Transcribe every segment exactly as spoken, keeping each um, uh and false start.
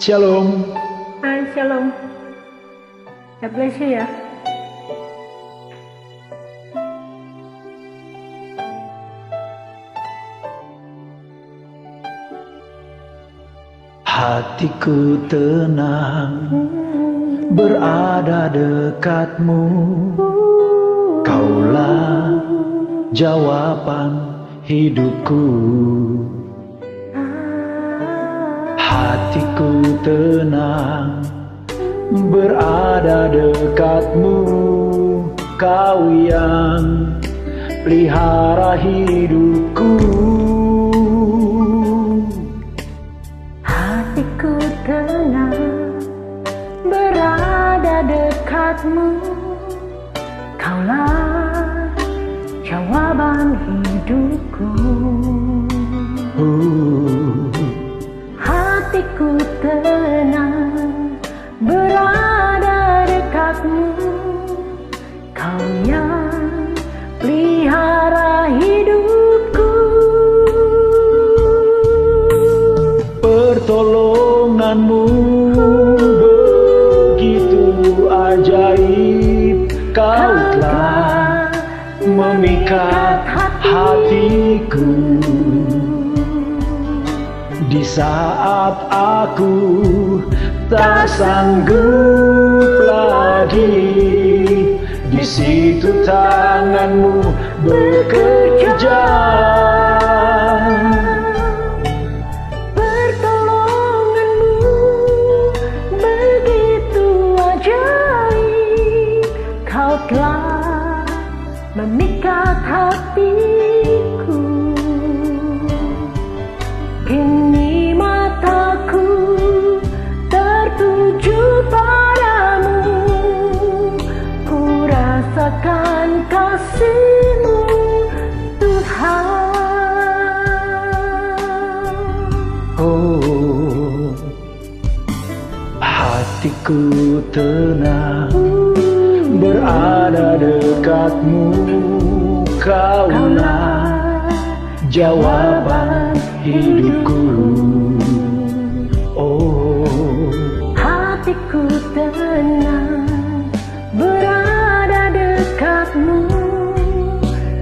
Shalom. Hai, shalom. God bless you ya. Hatiku tenang, berada dekatmu. Kaulah jawaban hidupku. Hatiku tenang, berada dekatmu. Kau yang pelihara hidupku. Hatiku tenang, berada dekatmu. Kaulah jawaban hidupku. Uh. Hatiku tenang, berada dekatmu. Kau yang pelihara hidupku. Pertolonganmu begitu ajaib, kau telah memikat hatiku. Di saat aku tak sanggup lagi, di situ tanganmu bekerja. Pertolonganmu begitu ajaib, kau telah memikat hatiku. Kini mataku tertuju padamu, ku rasakan kasihmu, Tuhan. Oh. Hatiku tenang, berada dekatmu, kaulah jawaban hidupku. Oh. Hatiku tenang, berada dekatmu,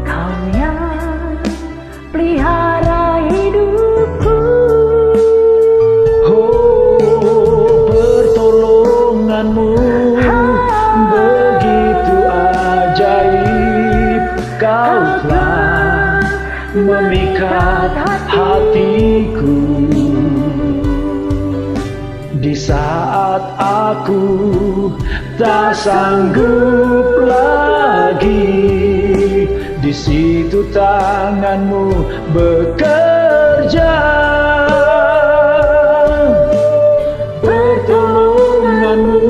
kau yang pelihara hidupku. Oh, pertolonganmu begitu ajaib, kau telah memikat hatiku. Di saat aku tak sanggup lagi, di situ tanganmu bekerja. Pertolonganmu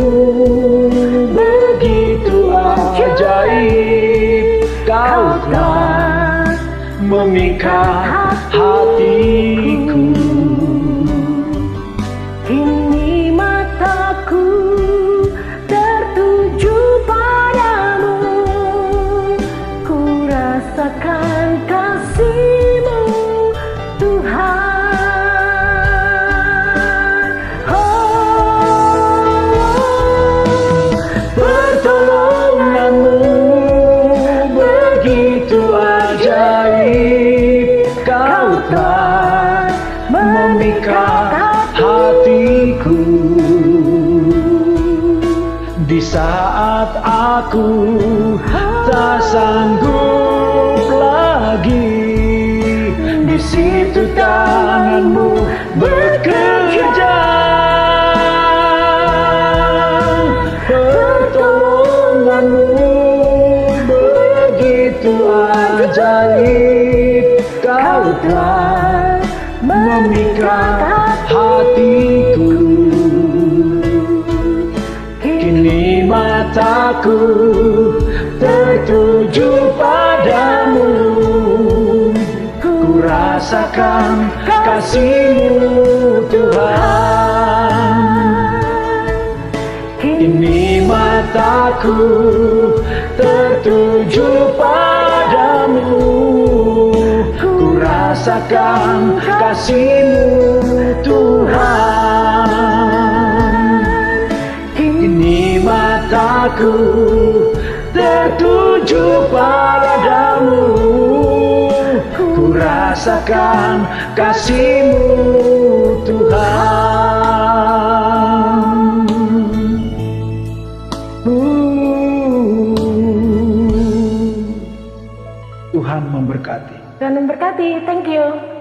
begitu ajaib, kau telah memikat hatiku. Kini mataku tertuju padamu, ku rasakan kasihmu, Tuhan. Oh, pertolonganmu begitu ajaib, kau telah memikat hatiku. Di saat aku tak sanggup lagi, di situ tanganmu bekerja. Pertolonganmu begitu ajaib, kau telah memikat hatiku. Kini mataku tertuju padamu, ku rasakan kasihmu, Tuhan. Kini mataku tertuju padamu, ku rasakan kasihmu, Tuhan. Tuju padamu, ku rasakan kasihmu, Tuhan. Tuhan memberkati. Tuhan memberkati. Thank you.